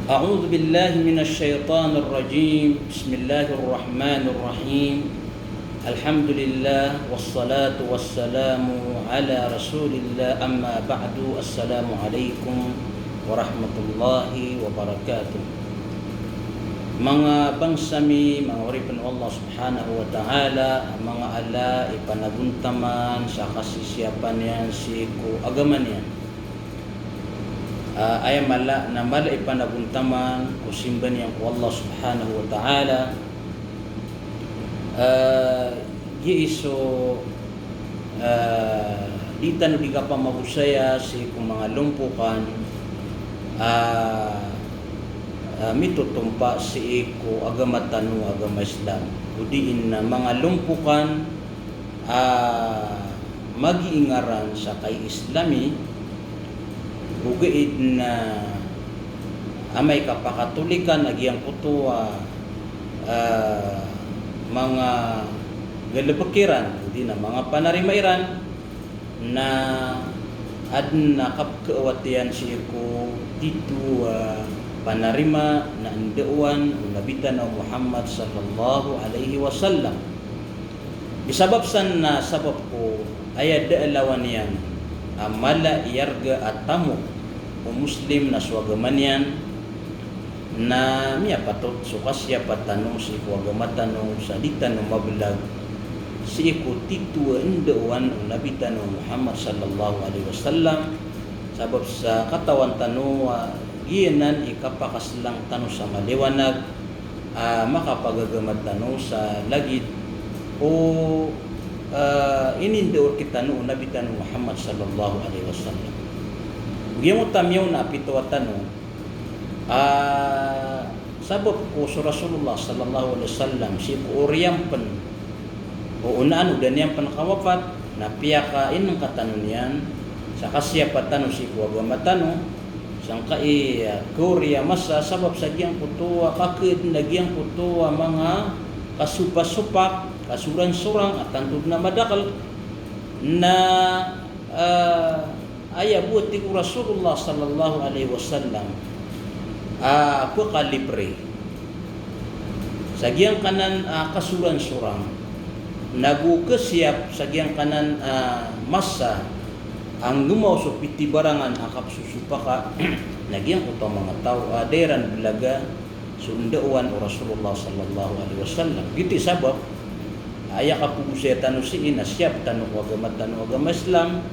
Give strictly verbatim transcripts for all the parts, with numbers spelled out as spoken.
أعوذ بالله من الشيطان الرجيم. بسم الله الرحمن الرحيم. الحمد لله والصلاة والسلام على رسول الله. أما بعد. السلام عليكم ورحمة الله وبركاته. Manga bangsa mi, manga oripn o Allah Subhanahu wa Ta'ala, manga ala i panagontaman sa kasisiyapan iyan sii ko agama niyan. Ah, aya mala na mala i panagontaman ko simba niyan ko Allah Subhanahu wa Ta'ala. Ah, giya so, ah, di tano di kapamagosaya sii ko manga lompokan, ah, ah, mitotompa sii ko agama tano, agama Islam. O di na manga lompokan, ah, magiingaran sa kai-Islami, ogaid na amay ka pakatolikan a giyangkoto a, ah, manga galbk iran, o di na manga panarima iran, na adn a kapkhaawat iyan sii ko tito a panarima na ndaowan o Nabi tano Muhammad sallallahu alaihi wasallam. Di sabap san na sabap ko aya da a lawan iyan a mala i arga a tamok o Muslim na so agama niyan, na miyapatot so kasiyapa tano sii ko agama tano sa di tano mablag sii ko tito a ndaowan o Nabi tano Muhammad sallallahu alaihi wasallam. Sabap sa katawan tano a giyanan i kapakaslang tano sa maliwanag a makapagagama tano sa lagid o, ah, inindaor kitano o Nabi tano Muhammad sallallahu alaihi wasallam. Giyangkoto a miyaona a pitowa tano, ah, sabap ko so Rasulullah sallallahu alaihi wasallam sii ko oriyan pn o onaan o da niyan pn kawafat, na piyakainngka tano niyan sa kasiyapa tano sii ko agama tano, sangkai, ah, kaori a masa, sabap sa giyangkoto a kakd na giyangkoto a manga kasopasopak, kasoransorang a tanto dn a madakl, na, ah, aya bo a tig o Rasulullah sallallahu alaihi wasallam a pkhalipri sa giyangkanan a kasoransorang, nago khasiyap sa giyangkanan a masa a nggmaw so pitibarangan a kapsosopaka, na giyangkoto a manga taw a da iran blaga so ndaowan o Rasulullah sallallahu alaihi wasallam. Giyoto i sabap a aya kapagosaya tano sii na siyap tano ko agama tano, agama Islam,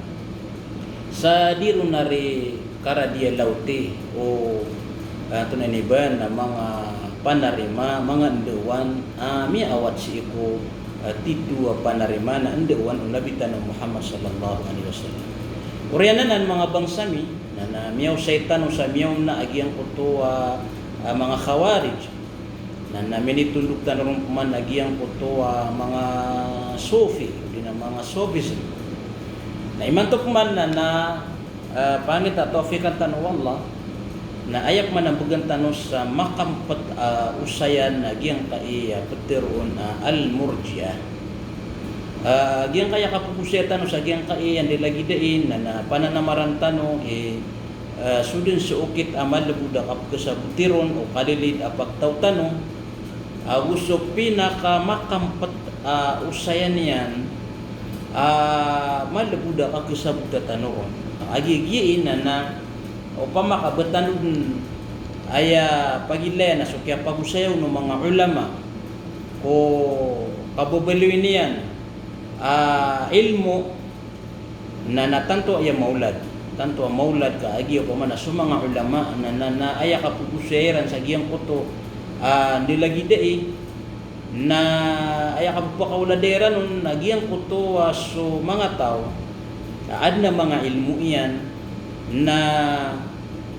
sa di ron ari karadiya lawti o, ah, antonaa ini ba, na manga panarima, manga ndaowan a miyaawat sii ko, ah, tito a panarima na ndaowan o Nabi tano Muhammad sallallahu alaihi wasallam. Oriyan anan, manga bangsa mi, na, na miyaosay tano sa miyaona a giyangkoto a, ah, manga Khawarij. Na, na minitondog tano ron pman a giyangkoto a manga Sufi, o di na manga Sufism. Na imanto pman na, na, ah, pangni ta tawfiqan tano o Allah, na aya pman a mbgan tano sa makampet a osayan a giyangkai a ptharoon a Al-Murji'ah. Ah, giyangkai a kapagosaya tano sa giyangkai a ndilagid ai na, na pananamaran tano i, ah, so dn so okit a malbod a kapkhasaboti ron o kalilid a pagtaw tano, ago so pinakamakampet a osayan iyan a malbod a kakhasabota tano ron. A giya, giya ini na, na opama ka ba tano dn aya pagilayan a so kiyapagosaya on o manga ulama ko kababaloy niyan a ilmo, na, na tanto aya maolad, tanto a maolad ka a giya opama na so manga ulama na, na, na aya kapagosaya iran sa giyangkoto a ndilagid ai, na aya kapakaolad iran on na giyangkoto a so manga taw a adn a manga ilmo iyan na,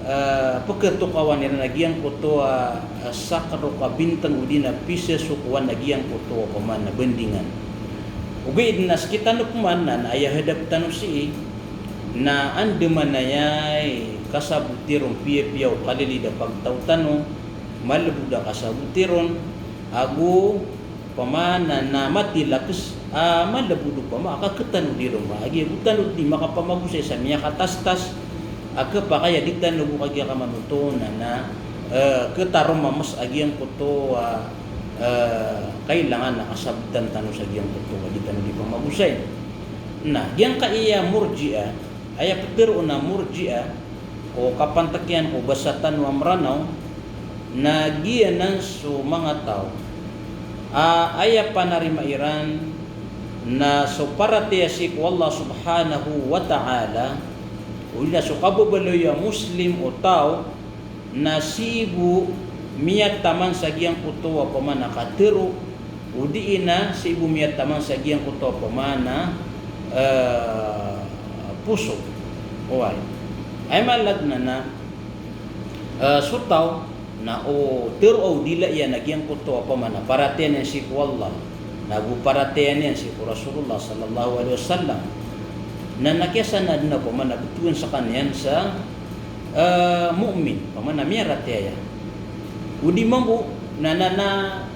ah, pkhatokawan iran a giyangkoto a, ah, sakdok a bintang o di na pisa so kowan a giyangkoto a opama na bandingan. Ogaid na skitano pman na, na aya hadap tano sii na andamanaya i kasaboti ron piyapiya o kalilid a pagtaw tano, malbod a kasaboti ron, ago opama na, na matilaks a malbod opama a kakhatano di ron, a giya bo tano di makapamagosay sa miyakatastas a khapakay a di tano bo kagiya kamanoto na, na, eh, khataroma mas a giyangkoto a, eh, kailangan a kasabotan tano sa giyangkoto a di tano di pamagosay. Na giyangkaya Murji'ah, aya ptharoon a Murji'ah, o kapantag iyan ko basa tano a Mranaw, na giyanan so manga taw a aya panarima iran na so paratiyaya sii ko Allah Subhanahu wa Ta'ala, odi na so kababaloy a Muslim o taw, na sii bo miyataman sa giyangkoto a pamana katharo, odi na sii bo miyataman sa giyangkoto a pamana, eh, poso. Oway. Aya maana niyan na, eh, so taw na o tharo o dila iyan a giyangkoto a pamana paratiyaya niyan sii ko Allah, na go paratiyaya niyan sii ko Rasulullah sallallahu alaihi wasallam, na na kiyasanaan a pamana btowan skaniyan sa, eh, mu'min, pamana miyaratiyaya. Odi mambo na, na, na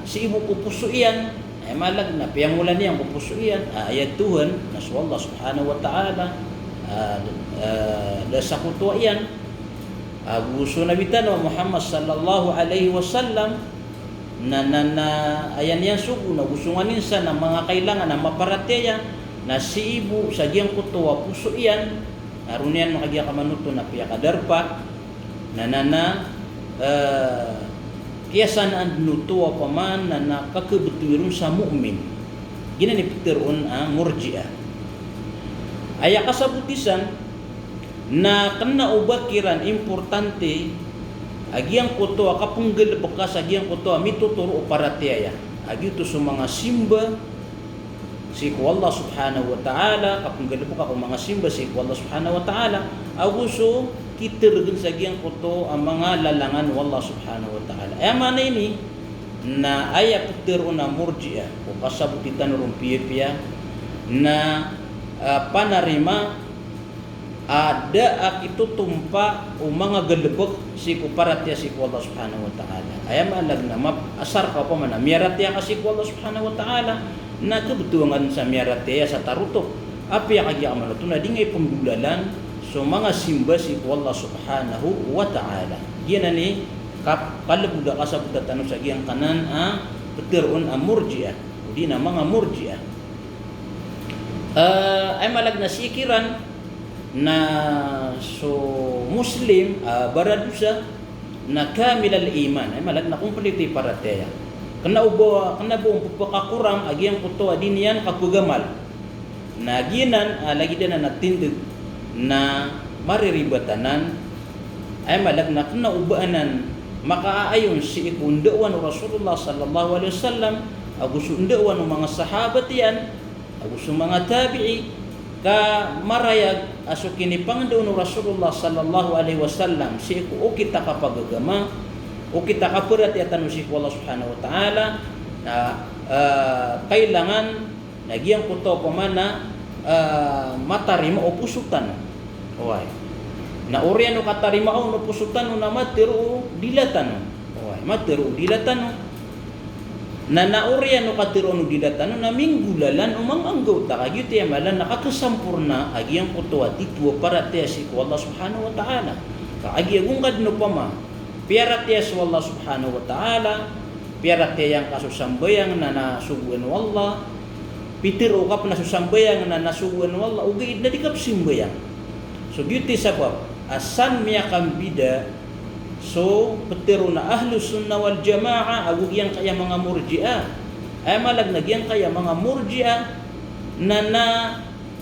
sii bo ko poso iyan, aya maana niyan na piyangolan iyan ko poso iyan a aya Tuhan na so Allah Subhanahu wa Ta'ala, ah, eh, da sakotowa iyan, ago so Nabi tano a Muhammad sallallahu alaihi wasallam, na, na, na aya niyan sogo na go so nganin sa na manga kailangan a maparatiyaya, na sii bo sa giyangkoto a poso iyan, na roo niyan makagiya kamanoto na piyakadarpa, na, na, na, eh, kiyasanaan dn oto a pamana na kakhabtowi ron sa mu'min. Giyanan i ptharoon a Murji'ah. Aya kasaboti san, na kna o ba kiran importante a giyangkoto a kapnggalbka sa giyangkoto a mitotoro o paratiyaya. A giyoto so manga simba sii ko Allah Subhanahu wa Ta'ala, kapnggalbka ko manga simba sii ko Allah Subhanahu wa Ta'ala, ago so kitharo dn sa giyangkoto a manga lalangan o Allah Subhanahu wa Ta'ala. Aya maana ini, na aya ptharoon a Murji'ah, ko kasaboti tano ron piyapiya, na, ah, panarima a da a kitotompa o manga galbk sii ko paratiyaya sii ko Allah Subhanahu wa Ta'ala. Aya maana niyan na map-, asar ka pamana miyaratiyaya ka sii ko Allah Subhanahu wa Ta'ala, na khabtowan sa miyaratiyaya sa tarotop. Apiya kagiya kamanoto na di nga ipnggolalan so manga simba sii ko Allah Subhanahu wa Ta'ala. Giyanan i kap-, kalbod a kasabota tano sa giyangkanan a ptharoon a Murji'ah, odi na manga Murji'ah. Eh, aya maana niyan na sii kiran na so Muslim a baradosa na kamilal iman, aya maana niyan na komplito i paratiyaya. Kna o ba, kna ba on pphakakoram a giyangkoto a di niyan kapagamal. Na giyanan a lagid anan a tindg na mariribat anan, aya maana niyan na kna o ba anan makaayon sii ko ndaowan o Rasulullah sallallahu alaihi wasallam, ago so ndaowan o manga sahabat iyan, ago so manga tabi'i, ka marayag a so kinipangndao o Rasulullah sallallahu alaihi wasallam sii ko okit a kapagagama, okit a kaparatiyaya tano sii ko Allah Subhanahu wa Ta'ala, na, eh, kailangan na giyangkoto a pamana, eh, matarima o poso tano. Oway. Na oriyan o katarima on o poso tano na matharo o dila tano. Oway, matharo o dila tano. Na, na oriyan o katharo o dila tano na minggolalan o manga anggawta, ka giyoto i aya maana niyan na kakhasamporna a giyangkoto a tipo a paratiyaya sii ko Allah Subhanahu wa Ta'ala. Ka kagiya go ngka dn opama piyaratiyaya so Allah Subhanahu wa Ta'ala, piyaratiyaya ngka so sambayang na, na sogoan o Allah, pitharo ka pn a so sambayang na, na sogoan o Allah, ogaid na di ka pzambayang. So giyoto i sabap a san miyakambida so ptharoon a Ahlus Sunnah wal Jamaah ago giyangkaya manga Murji'ah. Aya maana niyan na giyangkaya manga Murji'ah na, na,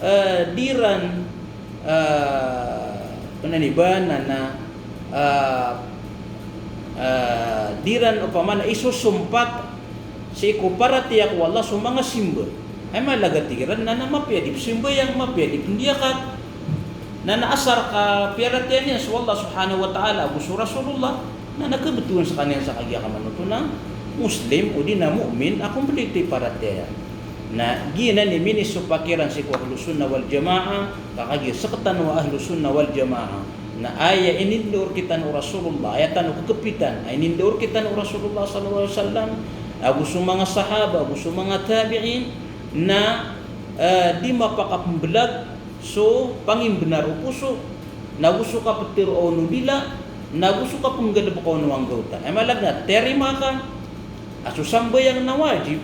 eh, di ran, eh, ano ni ba, na, na, eh, eh, di ran opama na isosompat sii ko paratiyaya ko Allah so manga simba. Aya maana niyan na tig iran na, na mapiya di pzambayang, mapiya di pndiyakat. Na, na asar ka piyaratiyaya niyan so Allah Subhanahu wa Ta'ala ago so Rasulullah, na, na khabtowan skaniyan sa kagiya kamanoto na Muslim odi na mu'min a komplito i paratiyaya. Na giyanan i minisopak iran sii ko Ahlus Sunnah wal Jamaah, ka kagiya sktano a Ahlus Sunnah wal Jamaah na aya inindaor kitano o Rasulullah, aya tano kakhapitan a inindaor kitano o Rasulullah sallallahu alaihi wasallam, ago so manga sahaba, ago so manga tabi'in, na, eh, di mapakapmblag so pangimbnar o poso, na go so kaptharo on o dila, Na go so kapnggalbka on o anggawta. Aya maana na tiyarima ka a so sambayang na wajib.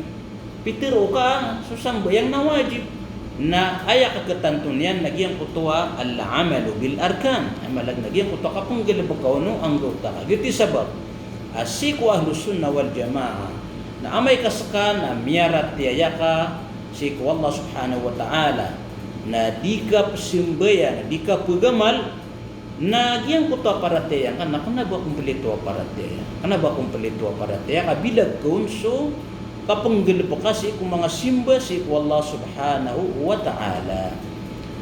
Pitharo ka a so sambayang na wajib. Na aya kaktanto niyan na giyangkoto a al-amalu bil arkan. Aya maana na giyangkoto a kapnggalbka on o anggawta ka. Giyoto i sabap a sii ko Ahlus Sunnah wal Jamaah na amay ka ska na miyaratiyaya ka sii ko Allah Subhanahu wa Ta'ala, na di ka pzambayang, di ka pgamal, na giyangkoto a paratiyaya ngka na kna ba komplito a paratiyaya. Kna ba komplito a paratiyaya ka bilag ka on so kapnggalbka sii ko manga simba sii ko Allah Subhanahu wa Ta'ala.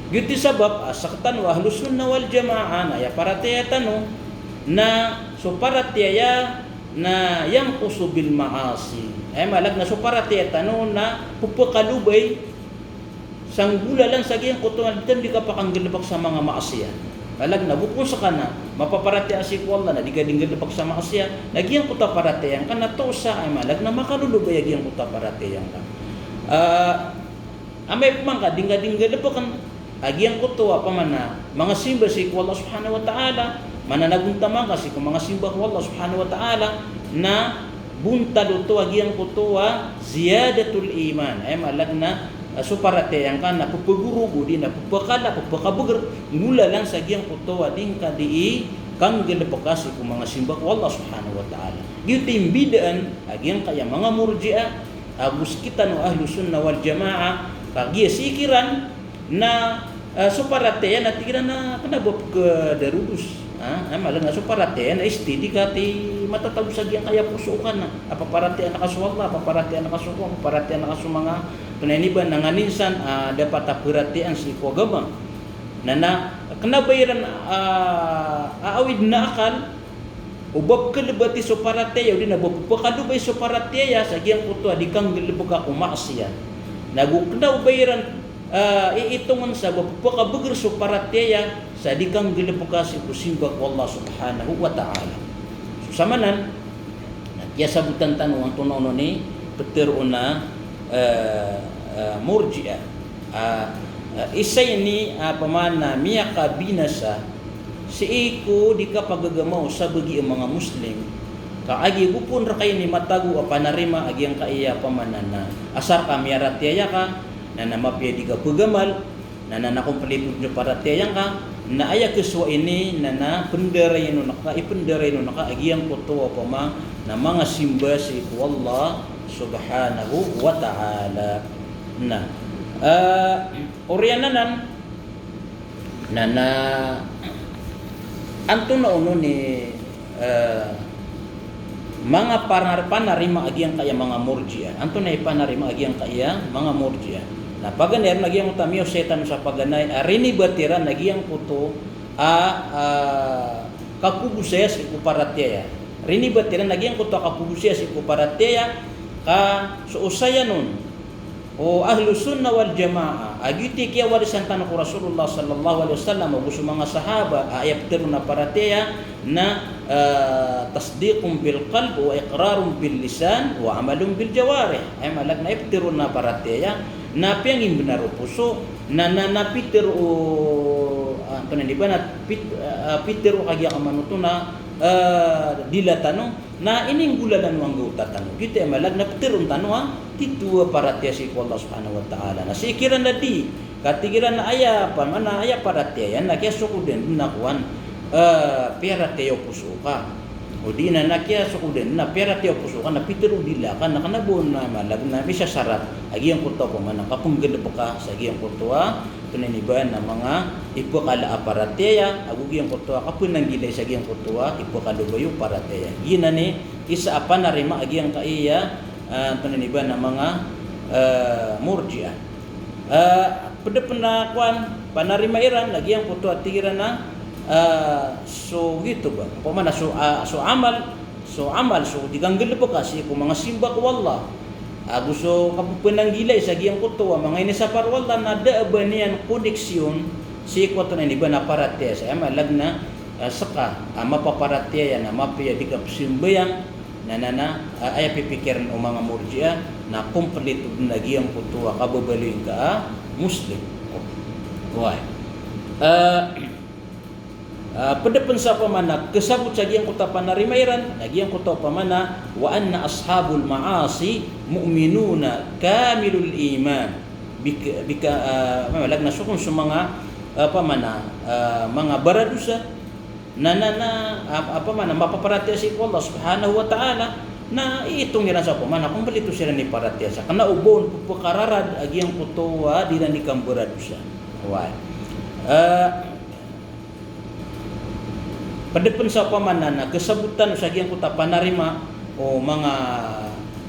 Giyoto i sabap a sktano a Ahlus Sunnah wal Jamaah na aya paratiyaya tano na so paratiyaya na yanqusu bil ma'asi. Aya maana na so paratiyaya tano na pphakalobay sa nggolalan sa giyangkoto a di tano di kapakanggalbk sa manga maasiyat. Maana na go kon ska na mapaparatiyaya sii ko Allah na di ka di nggalbk sa maasiyat, na giyangkoto a paratiyaya ngka na toos sa, aya maana na makalolobay a giyangkoto a paratiyaya ngka. Ah, amay pman ka di ngka di nggalbkn a giyangkoto a pman a manga simba sii ko Allah Subhanahu wa Ta'ala, maana na gontaman ka sii ko manga simba ko Allah Subhanahu wa Ta'ala, na bontal oto a giyangkoto a ziyadatul iman. Aya maana na, ah, so paratiyaya ngka na pphagorog odi na pphakala, pphakabgr, nggolalan sa giyangkoto a di ngka di kanggalbka sii ko manga simba ko Allah Subhanahu wa Ta'ala. Giyoto i mbidaan a giyangkaya manga Murji'ah ago sktano a Ahlus Sunnah wal Jamaah, ka giya sii kiran na, ah, so paratiyaya na tig iran na kna ba pkadarodos. Ah, aya maana na so paratiyaya na steady ka ti matatago sa giyangkaya poso ka na. A paparatiyaya ngka so Allah, a paparatiyaya ngka so, a paparatiyaya ngka so manga, kna ini ba na nganin san, ah, dapat a paratiyayaan sii ko agama. Na, na kna ba iran, ah, aawid na akal, o ba pkhalbati so paratiyaya, odi na ba pkhalobay so paratiyaya sa giyangkoto a di kanggalbka ko maasiyat. Na go kna o ba iran, ah, iitongn sa ba pkhabgr so paratiyaya sa di kanggalbka sii ko simba ko Allah Subhanahu wa Ta'ala. So samanan, na kiyasabotan tano antonaa onon i ptharoon a, eh, eh, Murji'ah. Ah, ah, isa ini a pman a miyakabinasa sii ko di kapagagama o sabagi a manga Muslim. Ka agi bo pn rka ini matago a panarima a giyangkaya pman a na asar ka miyaratiyaya ka, na, na mapiya di ka pgamal, na, na, na komplito dn so paratiyaya ngka, na aya khasowa ini, na, na pndarainon ka, ipndarainon ka a giyangkoto a pman a manga simba sii ko Allah Subhanahu wa Ta'ala. Na, ah, oriyan anan, na, na antonaa onon i, eh, manga panar-, panarima a giyangkaya manga Murji'ah. Antonaa i panarima a giyangkaya manga Murji'ah. Na paganay ron a giyangkoto a miyaosay tano sa paganay a rinibat iran a giyangkoto a, ah, kapogosaya sii ko paratiyaya. Rinibat iran a giyangkoto a kapogosaya sii ko paratiyaya ka so osayan on o Ahlus Sunnah wal Jamaah, a giyoto i kiyawarisan tano ko Rasulullah sallallahu alaihi wasallam ago so manga sahaba, a aya ptharoon a paratiyaya na, eh, tasdiqun bil qalb wa iqrarun bil lisan wa amalun bil jawarih. Aya maana na iptharoon a paratiyaya na piyangimbnar o poso, na, na, na pitharo, ah, antonaa ini ba na pit-, ah, pitharo ka giya ka manoto na, eh, dila tano, na ininggolalan o anggawta tano. Giyoto i maana na ptharoon tano a titho a paratiyaya sii ko Allah Subhanahu wa Ta'ala. Na sii kiran na di, ka tig iran na aya, pman a aya paratiyaya na kiyasokodan dn a kowan, eh, piyaratiyaya o poso ka. Odi na, na kiyasokodan dn a piyaratiyaya o poso ka, na pitharo o dila ka, na kna ba on a maana na misasarat a giyangkoto a pman a kapnggalbka sa giyangkoto a antonaa ini ba na manga ipkala a paratiyaya, ago giyangkoto a kapnanggilai sa giyangkoto a ipkalobay o paratiyaya. Giyanan i isa a panarima a giyangkaya, ah, antonaa ini ba na manga, eh, Murji'ah. Eh, pd pn a kowan, panarima iran a giyangkoto a tig iran a, eh, so giyoto ba, opama na so, ah, so amal, so amal, so di kanggalbka sii ko manga simba ko Allah, ago so kapphanaggilai sa giyangkoto a manga inisapar o Allah na da a ba niyan koneksiyon sii ko antonaa ini ba na paratiyaya. Sa aya maana na, ah, ska a mapaparatiyaya na mapiya di kapzambayang, na, na, na, ah, aya pipikirn o manga Murji'ah na komplito dn a giyangkoto a kababaloy ngka a Muslim. Oway. Ah, Ah, pd pn sa opama na kasabot sa giyangkoto a panarima iran, na giyangkoto opama na, "Wa anna ashabal ma'asi mu'minuna kamilul iman." Bika, bika, ah, malag na so kon so manga, ah, opama na, ah, manga baradosa, na, na, na, ah, opama na mapaparatiyaya sii ko Allah Subhanahu wa Ta'ala, na iitong iran sa opama na komplito siran i paratiyaya sa. Kna o ba on pphakararar a giyangkoto a di iran di kambaradosa. Oway. Ah, Pd pn sa opama na, na kasabot tano sa giyangkoto a panarima o manga,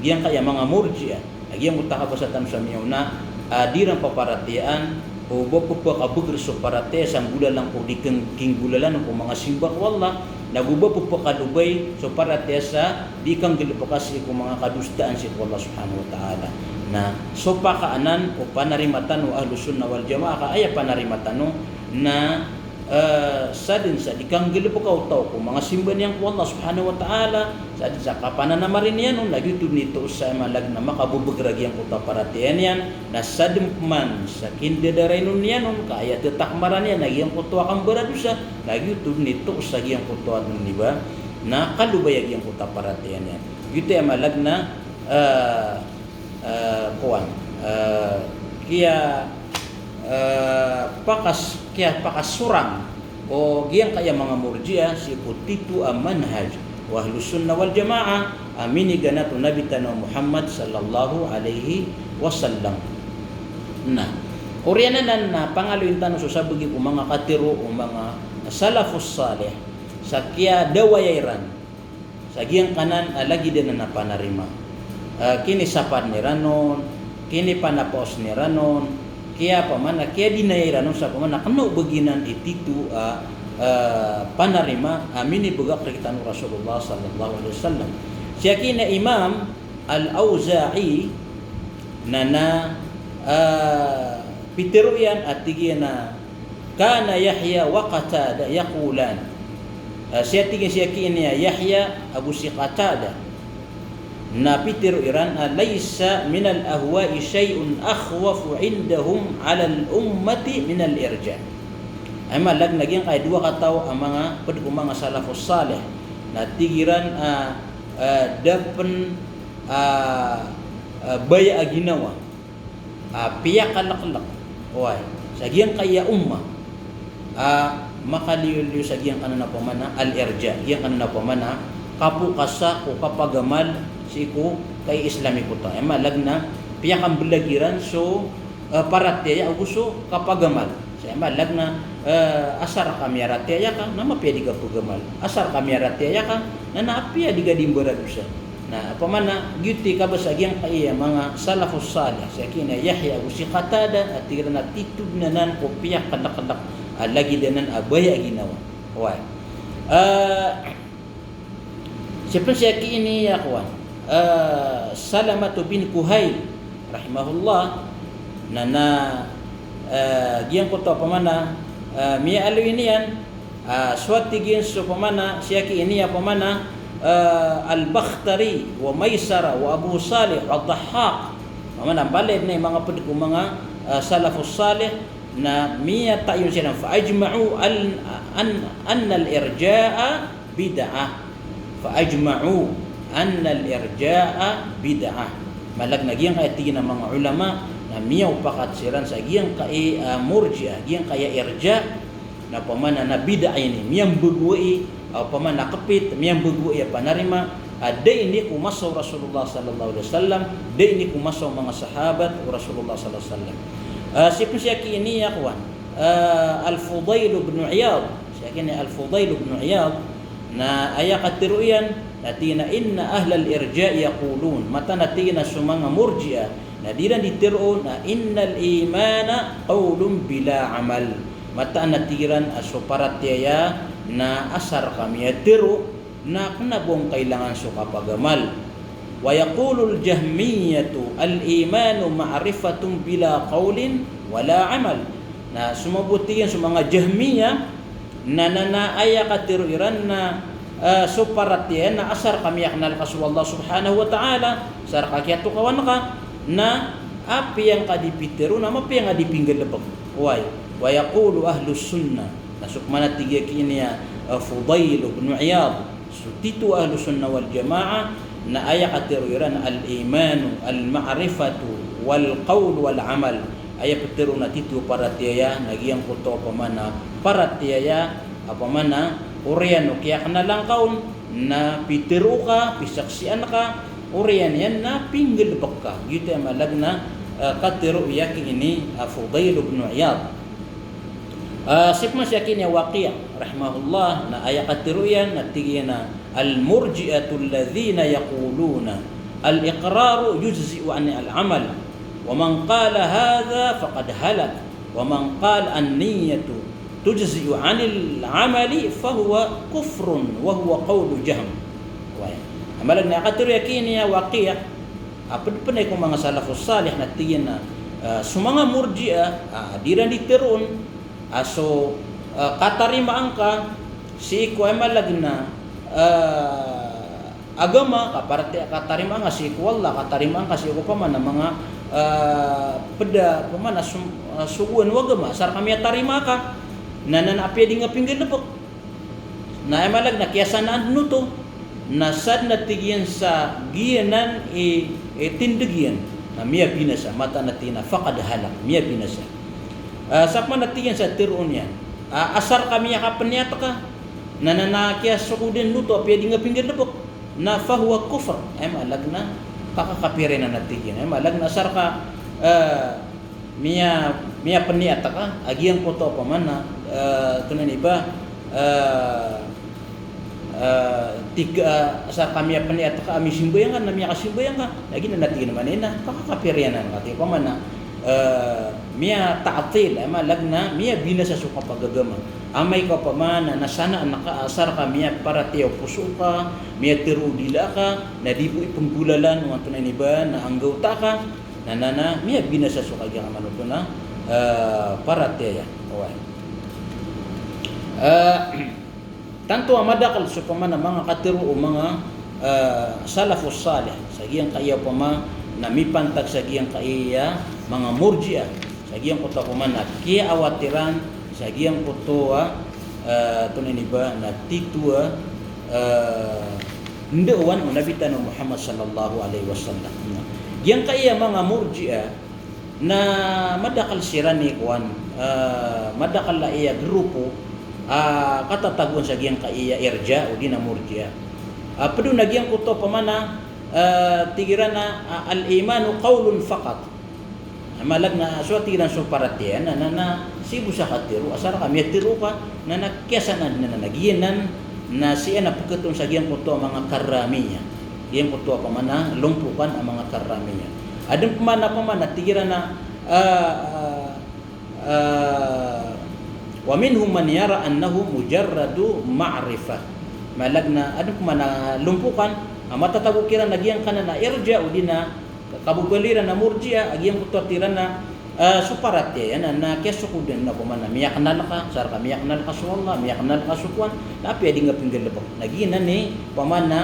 giyangkaya manga Murji'ah, a giyangkoto a kabasa tano sa miyaona, a di iran paparatiyayaan o ba pphakabagr so paratiyaya sa nggolalan ko di kang-, kinggolalan ko manga simba ko Allah, nago ba pphakadobay so paratiyaya sa di kanggalbka sii ko manga kadosaan sii ko Allah Subhanahu wa Ta'ala. Na so paka anan o panarima tano Ahlus Sunnah wal Jamaah, ka aya panarima tano na, eh, sadn sa di kanggalbka o taw ko manga simba niyan ko Allah Subhanahu wa Ta'ala, sadn sa kapananamarin iyan on, na giyoto dn i toos sa malag na makababagr a giyangkoto a paratiyaya niyan, na sadn pman sa kindadarainon iyan on, ka aya ttakmaran iyan na giyangkoto a kambaradosa, na giyoto dn i toos sa giyangkoto a dn i ba, na kalobay a giyangkoto a paratiyaya niyan. Giyoto i malag na, eh, eh, kowan, eh, kiya, eh, pakas-, kiyapakasorang o giyangkaya manga Murji'ah sii ko titho a manhaj o Ahlus Sunnah wal Jamaah a miniganat o Nabi tano Muhammad sallallahu alaihi wasallam. Na oriyan anan na pangaloyin tano so sabagi ko manga katharo o manga salafus salih sa kiyadawaya iran sa giyangkanan a lagid anan a panarima. Ah, kinisapan iran on, kinipanapaos iran on, kiya opama na, kiyadinaya iran on sa opama na kna o ba giyanan i titho a, ah, panarima a minibagak rktano o Rasulullah sallallahu alaihi wasallam. Siya ki na Imam Al-Awza'i na na, ah, pitharo iyan a tig iyan a, "Kana Yahya wa Qatada yaqulan." Ah, siya tig iyan, siya ki ini a Yahya ago si Qatada. Na pitharo iran a, "Laysa minal ahwa'i shay'un akhwafu indahum alal ummati minal irja." Aya maana na giyangkaya dowa kataw a manga pd ko manga salafus salih. Na tig iran a, ah, da pn, ah, ah, baya a ginawa a piyakaleklek, oway, sa giyangkaya ummah a makaliyoliyo sa giyangkanan a opama na al-irja, giyangkanan a opama na kapokasa o kapagamal sii ko kai-Islam i kota. Aya maana na piyakamblag iran so, eh, paratiyaya ago so kapagamal. Sa aya maana na, eh, asar ka miyaratiyaya ka, na mapiya di ka pagamal. Asar ka miyaratiyaya ka, na, na apiya di ka di mbaradosa. Na opama na giyoto i kabasa giyangkaya manga salafus salih, siya ki na Yahya ago si Qatada, a tig iran a titho dn anan ko piyakaleklek a lagid anan a baya a ginawa. Oway. Eh, siya pn siya ki ini a kowan, eh, Salamah bin Kuhayl rahimahullah, na, na, eh, giyangkoto a opama na, eh, miyaaloy niyan, ah, so a tig iyan so opama na, siya ki ini a opama na, eh, Al-Bakhtari wa Maysarah wa Abu Salih wa Dahhak. Opama na mbala dn i manga pd ko manga, eh, salafus salih, na miyatayon siran, "Fa ajma'u al-, an, annal irja'a bid'ah." "Fa ajma'u annal irja'a bid'ah." Maana na giyangkaya tig iyan a manga ulama na miyaopakat siran sa giyangkaya, ah, Murji'ah, giyangkaya irja, na opama na, na bid'ah ini, miyambagowai, ah, opama na kepit, miyambagowai a panarima, ah, da ini ko masa o Rasulullah sallallahu alaihi wasallam, da ini ko masa o manga sahabat o Rasulullah sallallahu alaihi wasallam. Ah, siya pn siya ki ini a kowan, ah, Al-Fudail ibn Iyad, siya ki ini Al-Fudail ibn Iyad, na aya katharo iyan, na tig iyan a, "Inna ahlal irja'i yaqulun." Mataan a tig iyan a so manga Murji'ah, na di iran di tharoon a, "Innal imana qawlun bila amal." Mataan a tig iran a so paratiyaya na asar ka miyatharo, na kna ba on kailangan so kapagamal. "Wa yaqulul Jahmiyyatu al-imanu ma'rifatun bila qawlin wala amal." Na so mabaya, tig iyan, so manga Jahmiyyah, na, na, na aya katharo iran na, eh, so paratiyaya na asar ka miyaknal ka so Allah Subhanahu wa Ta'ala, asar ka kiyatokawan ka, na apiya ngka di pitharo, na mapiya ngka di pinggalbk. Oway, wa yaqulu ahlus sunnah. So pman a tig iyan a, eh, Fudail ibn Iyad, so tito a Ahlus Sunnah wal Jamaah, na aya katharo iran al-imanu, al-ma'rifatu, wal qawl, wal amal. Aya pitharo na tito a paratiyaya, na giyangkoto a pman a paratiyaya, a pman a oriyan o kiyaknala ngka on, na pitharo ka, pisaksian ka, oriyan iyan na pinggalbk ka. Giyoto i maana na, eh, katharo iyan a, eh, Fudail ibn Iyad. Ah, sii pman sii a Waqi' rahimahullah, na aya katharo iyan na tig iyan a, "Al-murji'atu alladhina yaquluna al-iqraru yujzi'u 'anil 'amal, wa man qala hadha faqad halak, wa man qala an-niyyatu tujzi'u 'anil 'amali fahuwa kufrun wa huwa qawlu Jahm." Wai. Aya maana na katharo iyan a Waqi', a pd pn ko manga salafus salih na tig iyan a, eh, so manga Murji'ah, ah, di iran di tharoon a so, eh, katarimaa ngka sii ko, aya maana na, eh, agama, ka paratiyaya, katarimaa ngka sii ko Allah, katarimaa ngka sii ko pman a manga, eh, pd a pman a sum-, eh, sogoan o agama, asar ka miyatarima ka, na, na, na apiya di nga pinggalbk. Na aya maana na kiyasanaan dn oto, na sadn a tig iyan sa giyanan i, i tindg iyan, na miyabinasa, mataan a tig iyan a faqad halak, miyabinasa. Ah, sa pman a tig iyan sa tharoon iyan a asar ka miyakapniyat ka, na, na, na kiyasokod dn oto apiya di nga pinggalbk, na fahuwa kufr, aya maana na kakakapir iyan a tig iyan, aya maana na asar ka, eh, miya, miyapniyat ka a giyangkoto a pman a, eh, tonaa ini ba, eh, eh, tig, eh, asar ka miyapniyat ka a misimbayang ka, na miyakasimbayang ka, na giyanan a tig iyan a maana na kakakapir iyan anan, katii pman a, eh, miyata'til, aya maana na miyabinasa so kapagagama. Amay ka pman a nasanaan ka a asar ka miyaparatiyaya o poso ka, miyatharo o dila ka, na di bo ipnggolalan o antonaa ini ba na anggawta ka, na, na, na miyabinasa so kagiya ka man oto na, eh, paratiyaya. Oway. Eh, tanto a madakl so pman a manga katharo o manga, eh, salafus salih sa giyangkaya pman na mipantag sa giyangkaya manga Murji'ah, sa giyangkoto a pman a kiyaawat iran sa giyangkoto a, eh, tonaa ini ba na tito a, eh, ndao o Nabi tano Muhammad sallallahu alaihi wasallam. Giyangkaya manga Murji'ah na madakl siran i kowan, eh, madakl a iya grupo a katatagoan sa giyangkaya irja odi na Murji'ah. Ah, pd on a giyangkoto a pman a, eh, tig iran a, ah, al-imanu qawlun faqat. Aya maana na so, tig iran, so paratiyaya na, na, na sii bo sa katharo, asar ka miyatharo ka, na, na kiyasanaan, na, na, na giyanan na sii anan pkhaton sa giyangkoto a manga Karramiyyah. Giyangkoto a pman a lompokan a manga Karramiyyah. Adn pman a pman a tig iran a, ah, ah, ah, wa minhum man yara annahu mujarradu ma'rifah. Aya maana na adn pman a lompokan a matatago kiran a giyangkanan a irja odi na kababaloy iran a Murji'ah, a giyangkoto a tig iran a, eh, so paratiyaya na, na kiyasokod dn a pman a miyaknal ka, asar ka miyaknal ka so Allah, miyaknal ka so kowan, na apiya di nga pinggalbk. Na giyanan i pman a,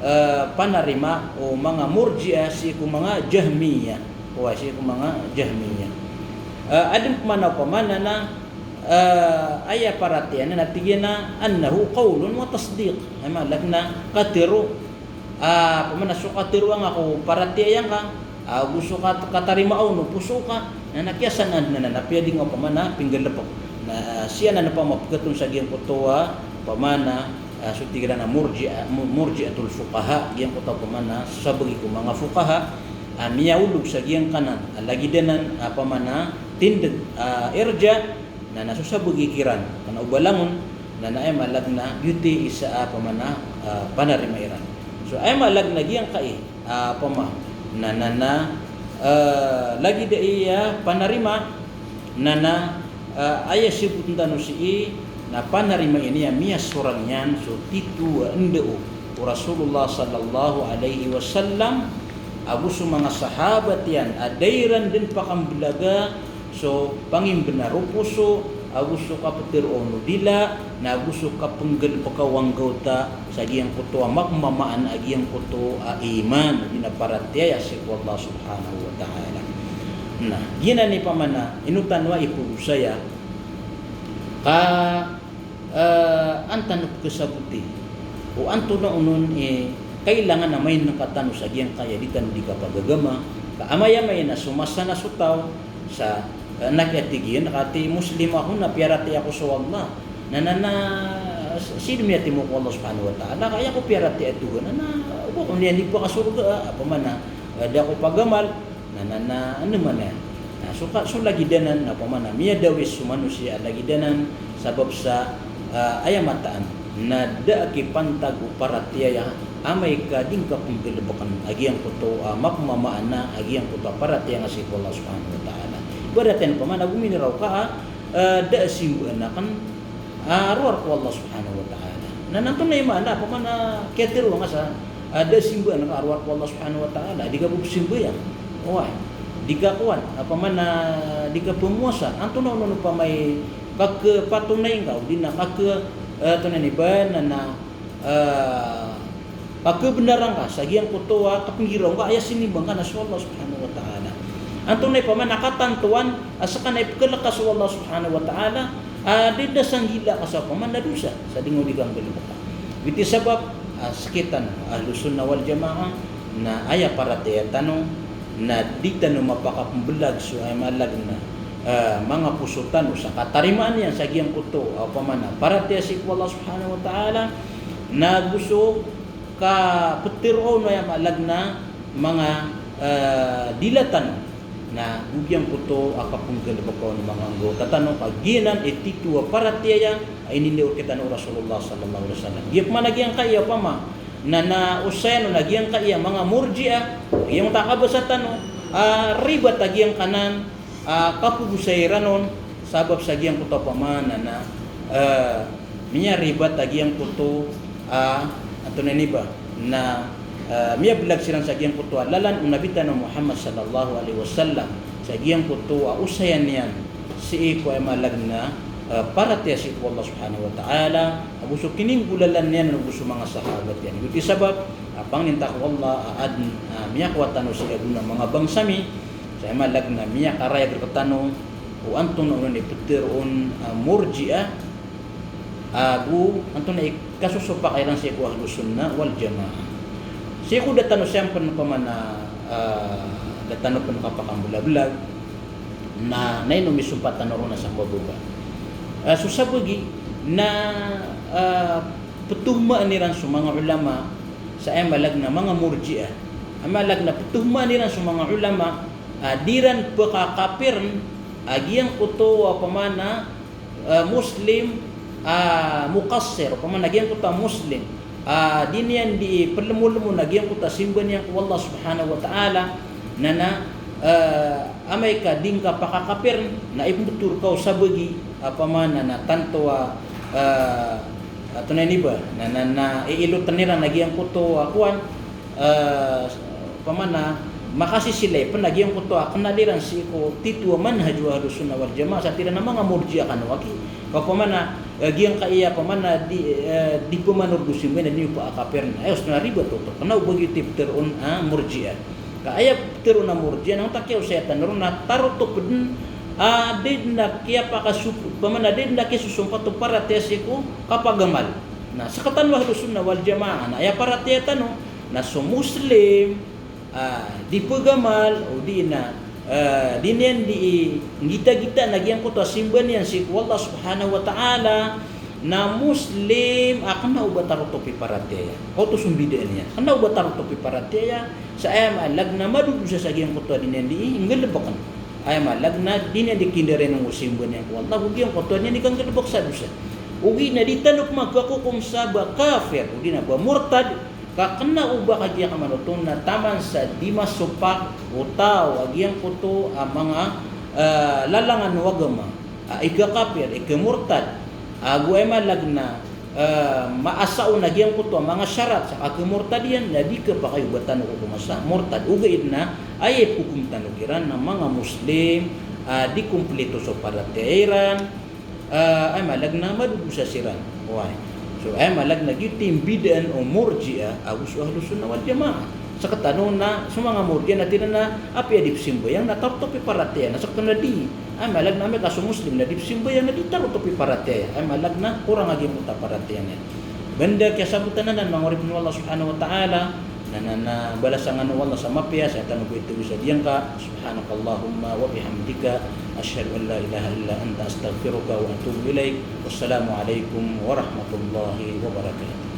eh, panarima o manga Murji'ah sii ko manga Jahmiyyah. Oway, sii ko manga Jahmiyyah. Eh, adn pman a pman a na, eh, aya paratiyaya na tig iyan a annahu qawlun wa tasdiq. Aya maana na katharo a, pman a so katharo angka ko paratiyaya ngka, ago so kat-, katarimaa on o poso ka, na, na kiyasanaan, na, na, na apiya di nga pman a pinggalbk. Na, ah, sii anan pman a pkhaton sa giyangkoto a pman a, ah, so tig iran a Murji'ah, Mu-, Murji'atul fuqaha, giyangkoto a pman a sabagi ko manga fuqaha a miyaolog sa giyangkanan a lagid anan a pman a tindg a irja, na, na so sabagi kiran, kna o ba langon, na, na aya maana na giyoto i isa a pman a, ah, panarima iran. So aya maana na giyangkai a pman, na, na, na, ah, lagid aya panarima, na, na, ah, aya sibotn tano sii na panarima ini a miyasorang iyan so tito a ndao o Rasulullah sallallahu alaihi wasallam ago so manga sahabat iyan a da iran dn pakamblaga so pangimbnar o poso, ago so kaptharoon o dila, na ago so kapnggalbka o anggawta sa giyangkoto a mapmamaan a giyangkoto a iman, odi na paratiyaya sii ko Allah subhanahu wa ta'ala. Na giyanan i pman a ino tano a ipogosaya ka Ah, an tano pkhasaboti o antonaa onon i kailangan a mainengka tano sa giyangkaya di tano di kapagagama, ka amay-amay na so masa na so taw sa, ah, na kiyatig iyan, ka tig, Muslim ako na piyaratiyaya ako so Allah. Na, na, na, si, sii dn miyatimo ko Allah subhanahu wa ta'ala, ka aya ko piyaratiyaya a Tuhan, na, na, oba ko niyan di pakasorga, ah, opama na, ah, di ako pagamal, na, na, na, ano man aya. Na, so ka, so lagid anan, na opama na miyadawis so manosiya a lagid anan, sabap sa, ah, aya mataan na da a kipantag o paratiyaya amay ka di ngka pnggalbkn a giyangkoto a mapmamaana a giyangkoto a paratiyaya ngka sii ko Allah subhanahu wa ta'ala. Ibarat iyan opama na gominiraw ka a, ah, da a simbaan akn a rowar ko Allah subhanahu wa ta'ala. Na antonaa i maana, opama na kiyatharoa ngka sa, ah, da a simbaan ka a rowar ko Allah subhanahu wa ta'ala, di ka bo pzambayang. Oway. Di ka kowan, opama na di ka pmowasa. Antonaa onon opama i kakhapatonay ngka, o di na kakha, eh, antonaa ini ba, na, na, eh, kakhabnar ngka sa giyangkoto a kapnggiraw ngka, aya sinimba ngka na so Allah subhanahu wa ta'ala. Antonaa i opama na katantowan a ska na ipkhalk ka so Allah subhanahu wa ta'ala, ah, di dn a sanggila ka sa opama na dosa, sa di ngka di kanggalbka. Giyoto i sabap, ah, skitano, Ahlus Sunnah wal Jamaah, na aya paratiyaya tano, na di tano mapakapmblag so aya maana na, ah, manga poso tano sa katarimaan iyan sa giyangkoto, ah, opama na paratiyaya sii ko Allah subhanahu wa ta'ala, na go so kaptharoon o aya maana na manga, eh, dila tano. Na go giyangkoto a kapnggalbka on o manga anggawta tano, ka giyanan i titho a paratiyaya a inilay rktano o Rasulullah sallallahu alaihi wasallam. Giya pman a giyangkaya opama na, na osayan on a giyangkaya manga Murji'ah, giyangkoto a kabasa tano, ah, ribat a giyangkanan, ah, kapogosay iran on, sabap sa giyangkoto a opama na, na, eh, miyaribat a giyangkoto, ah, antonaa ini ba, na, eh, miyablag siran sa giyangkoto a lalan o Nabi tano Muhammad sallallahu alaihi wasallam, sa giyangkoto a osayan iyan sii ko aya maana na, eh, paratiyaya sii ko Allah subhanahu wa ta'ala, ago so kininggolalan iyan ago so manga sahabat iyan. Giyoto i sabap a pangnin ta ko Allah a adn a miyakowa tano sii ago na manga bangsa mi, sa aya maana na miyakarayag rktano o antonaa onon i ptharoon a Murji'ah, ago antonaa i kasosopak iran sii ko Ahlus Sunnah wal Jamaah. Sii ko da tano siyan pn opama na, ah, da tano pn kapakamblagblag, na, na ino misompat tano ron a sa mababa. Ah, so sabagi na, ah, pthomaan iran so manga ulama sa aya maana na manga Murji'ah. Aya maana na pthomaan iran so manga ulama, ah, di ran pkakapirn a giyangkoto a opama na, ah, Muslim, ah, muqassir, opama na giyangkoto a Muslim, ah, di niyan di plmolmo na giyangkoto a simba niyan ko Allah subhanahu wa ta'ala, na, na, ah, amay ka di ngka pakakapirn, na ipmbtho rka o sabagi, opama na, na tanto a, ah, antonaa ini ba, na, na, na iilotn iran a giyangkoto a kowan, eh, opama na makasisilay pn a giyangkoto a knal iran sii ko titho a manhaj o Ahlus Sunnah wal Jamaah, sa tig iran a manga Murji'ah kano aki. Ka opama na, eh, giyangkaya opama na di, eh, di pmanorog o simba na di niyo pakakapirn. Aya osto na ribat oto. Kna o ba giyoto i ptharoon a Murji'ah. Ka aya ptharoon a Murji'ah na onta kiyaosaya tano ron na tarotop dn a di dn a kiyapakasop-, opama na di dn a kiyasosompat o paratiyaya sii ko kapagamal. Na sktano a Ahlus Sunnah wal Jamaah na aya paratiyaya tano na so Muslim, ah, di pagamal, odi na, ah, di niyan di nggitagitaan a giyangkoto a simba niyan sii ko Allah subhanahu wa ta'ala, na Muslim a kna o ba tarotop i paratiyaya. Oto so mbidaan iyan. Kna o ba tarotop i paratiyaya, sa aya maana na madodosa sa giyangkoto a di niyan di nggalbkn. Aya maana na di niyan di kindarayaan o simba niyan ko Allah, ogaid giyangkoto a niyan di kanggalbk sa dosa. Ogaid na di tano pman kakokom sa ba kafir, odi na ba murtad, ka kna o ba kagiya ka man oto na taman sa di masopak o taw a giyangkoto a manga, eh, lalangan o agama, a ikakapir, ikamurtad, ago aya maana na, eh, maasa on a giyangkoto a manga sharat sa kakamurtad iyan, na di kapakay o ba tano kokoma sa murtad. Ogaid na aya ipkokom tano kiran na manga Muslim a di komplito so paratiyaya iran, ah, aya maana na madodosa siran. Oway. So, aya maana na giyoto i mbidaan o Murji'ah ago so Ahlus Sunnah wal Jamaah. Sktano na so manga mordian na tig iran a apiya di pzambayang na tarotop i paratiyaya. Na sktano na di. Aya maana niyan na amay ka so Muslim na di pzambayang na di tarotop i paratiyaya. Aya maana niyan na korang a giyoto a paratiyaya niyan. Banda kiyasabotan anan, manga oripn o Allah subhanahu wa ta'ala, na, na, na balasan kano o Allah sa mapiya, sa tano bo ito bisa diyangka. Subhanakallahumma wa bihamdika, ashhadu an la ilaha illa anta, astaghfiruka wa atubu ilaik. Wassalamu alaikum warahmatullahi wabarakatuh.